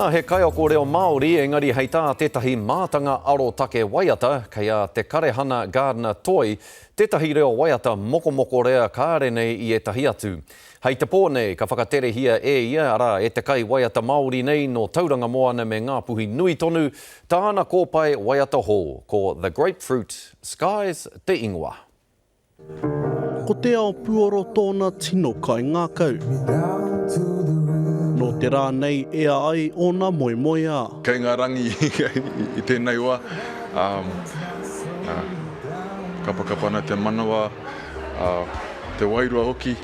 Ahakoa he kaiako reo Māori, engari hei tā tētahi mātanga arotake waiata, kei a Te Karehana Gardiner Toi tētahi reo waiata mokomokorea kāre nei i ētahi atu. Hei te pō nei ka whakaterehia e ia, arā, e te kaiwaiata Māori nei nō Tauranga Moana me Ngāpuhi nui tonu, tāna kōpae waiata hou, ko The Grapefruit Skies te ingoa. Ko te ao puoro tōna tino kaingākau. Nō te rā nei ea ai ōna moemoeā. Kei ngā rangi i tēnei wā, kapakapa ana te manawa, te wairua hoki.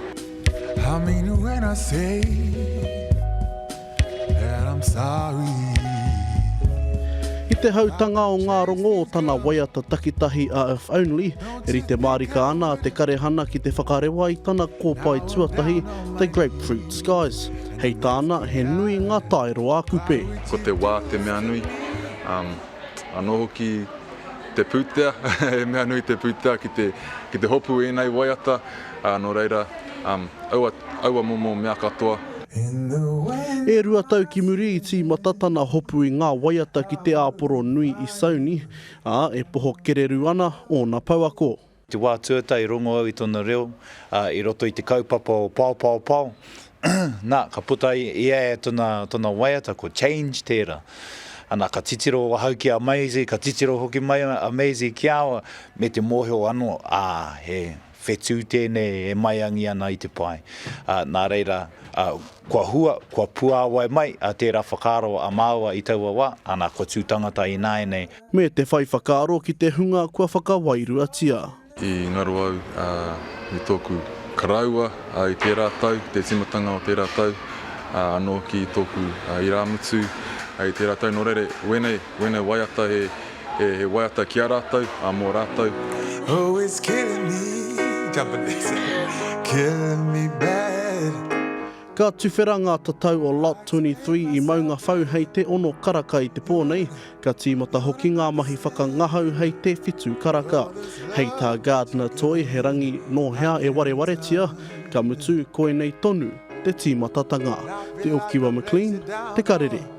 I mean it when I say that I'm sorry. I te hautanga o ngā rongo o tana waiata takitahi a If Only, e rite mārika ana a Te Karehana ki te whakarewa i tana kōpae tuatahi, The Grapefruit Skies. Hei tāna, he nui ngā taero ā-Kupe. Ko te wā te mea nui, anō hoki te pūtea, he mea nui te pūtea ki te, ki te hopu ēnei waiata, nō reira, aua Aua momo mea katoa. E rua tau ki muri i tīmata tana hopu i ngā waiata ki te āporo nui i Sony, ā, e poho kereru ana ōna pouako. Te wā tuatahi i rongo au i tona reo, ā, i roto i te kaupapa o Pao Pao Pao, nā, ka puta i a ia tona, tona waiata, ko Change tērā. Ana, ka titiro ahau ki a Maisie, ka titiro hoki mai a Maisie ki a au, me te mōhio anō, ā, he, Whetū tēnei e maiangi ana i te pae. Ā, nā reira, ā, kua hua, kua puāwai mai a tērā whakaaro a māua i taua wā, ana, kua tū tangata ināianei. Me te whai whakaaro ki te hunga kua whakawairuatia. I ngaro au i tōku karaua i tērā tau, te tīmatanga o tērā tau, anō ki tōku irāmutu i tērā tau. Nō reira, wēnei, wēnei waiata he, He waiata ki a rātou, ā, mō rātou. Oh it's killing me, Japanese, killing me bad. Ka tuwhera ngā tatau o Lot 23 i Maungawhau hei te ono karaka i te pō nei, ka tīmata hoki ngā mahi whakangahau hei te whitu karaka. Hei tā Gardiner Toi he rangi nō hea e warewaretia, ka mutu koinei tonu te tīmatatanga. Te Okiwa McLean, Te Karere.